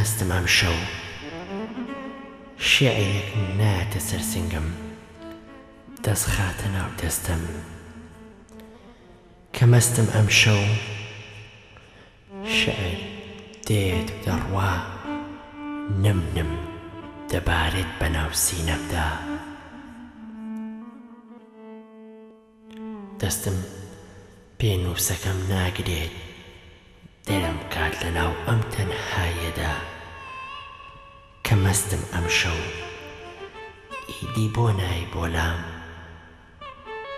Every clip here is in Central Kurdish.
مەستم ئەمشەو شیعرێک نایەتە سەر سنگم دەست خاتە ناو دەستم کە مەستم ئەمشەو شیعر دێت و دەڕوا نم نم دەبارێت بەناو سینەمدا. دەستم پێنووسەکەم ناگرێت دەرم بکات لەناو ئەم تەنهاییەدا کە مەستم ئەمشەو ئیدی بۆ نای بۆ لام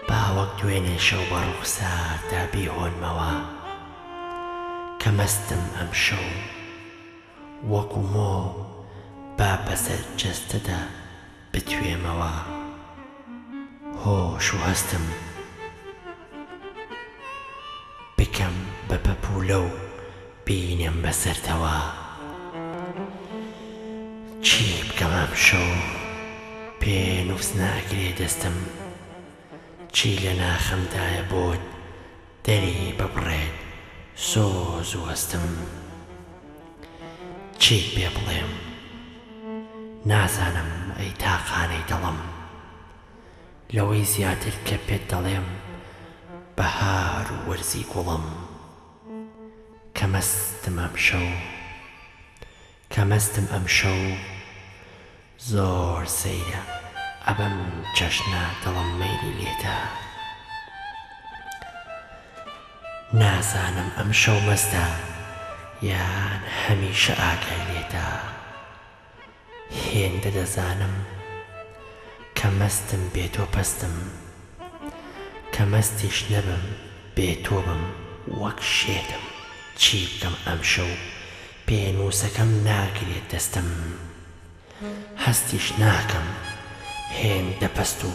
با وەک دوێنێ شەو بە ڕوخسارتا بیهۆنمەوە کە مەستم ئەمشەو وەکو مۆ با بەسەر جەستەدا بتوێمەوە هۆش و هەستم بکەم بە پەپوولە و بینێم بەسەرتەوە چی بکەم ئەمشەو پێنووس ناگرێ دەستم چی لە ناخمدایە بۆت دەری ببڕێت سۆز و هەستم چیت پێ بڵێم نازانم ئەی تاقانەی دڵم لەوەی زیاتر کە پێت دەڵێم بەهار و وەرزی گوڵم کە مەستم ئەمشەو کە مەستم ئەمشەو زۆر سەیرە ئەبەم چەشنە دڵم مەیلی لێتە نازانم ئەمشەو مەستە یان هەمیشە ئاگای لێتە هێندە دەزانم کە مەستم بێ تۆ پەستم کە مەستیش نەبم بێ تۆ بم وەک شێتم چی بکەم ئەمشەو پێنووسەکەم ناگرێت دەستم هەستیش ناکەم هێندە پەست و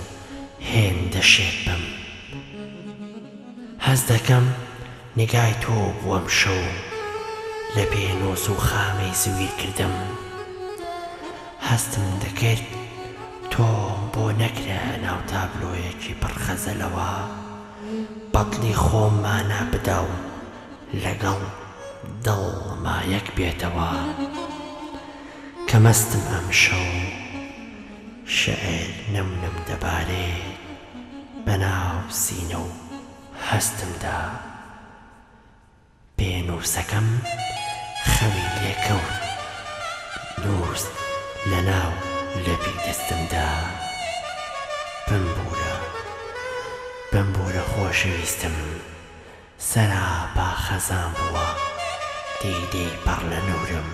هێندە شێت بم هەست دەکەم نیگای تۆ بوو ئەمشەو لە پێنووس و خامەی زویر کردم هەستم دەکرد تۆم بۆ نەکرایە ناو تابلۆیەکی پڕ خەزەلەوە بەدڵی خۆم مانا بدا و لەگەڵ دڵما یەک بێتەوە کە مەستم ئەمشەو شیعر نم نم دەبارێت بەناو سینە و هەستمدا پێنووسەکەم خەوی لێ کەوت نووست لەناو لەپی دەستمدا بمبوورە بمبوورە خۆشەویستم سەراپا خەزان بووە دیدەی پڕ لە نوورم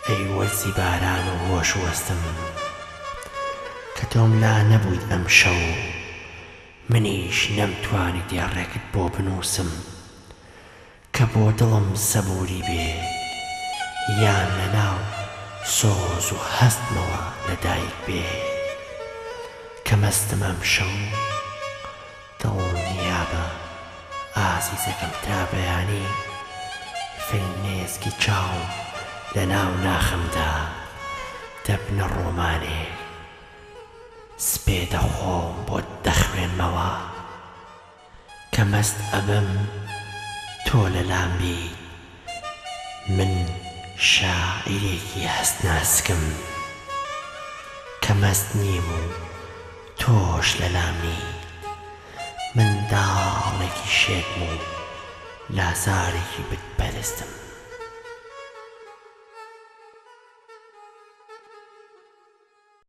ئەی وەرزی باران و هۆش وەستم کە تۆم لا نەبوویت ئەمشەو منیش نەمتوانی دێڕێکت بۆ بنووسم کە بۆ دڵم سەبووری بێ یان لە ناو سۆز و هەستمەوە لە دایک بێ کە مەستم ئەمشەو دڵنیابە ئازیزەکەم تا بەیانی فرمێسکی چاوم لە ناو ناخمدا دەبنە ڕۆمانێک سپێدە خۆم بۆت دەخوێنمەوە کە مەست ئەبم تۆ لەلام بیت من شاعیرێکی هەست ناسکم کە مەست نیم و تۆش لەلام نیت منداڵێکی شێتم و لازارێکی بت پەرستم.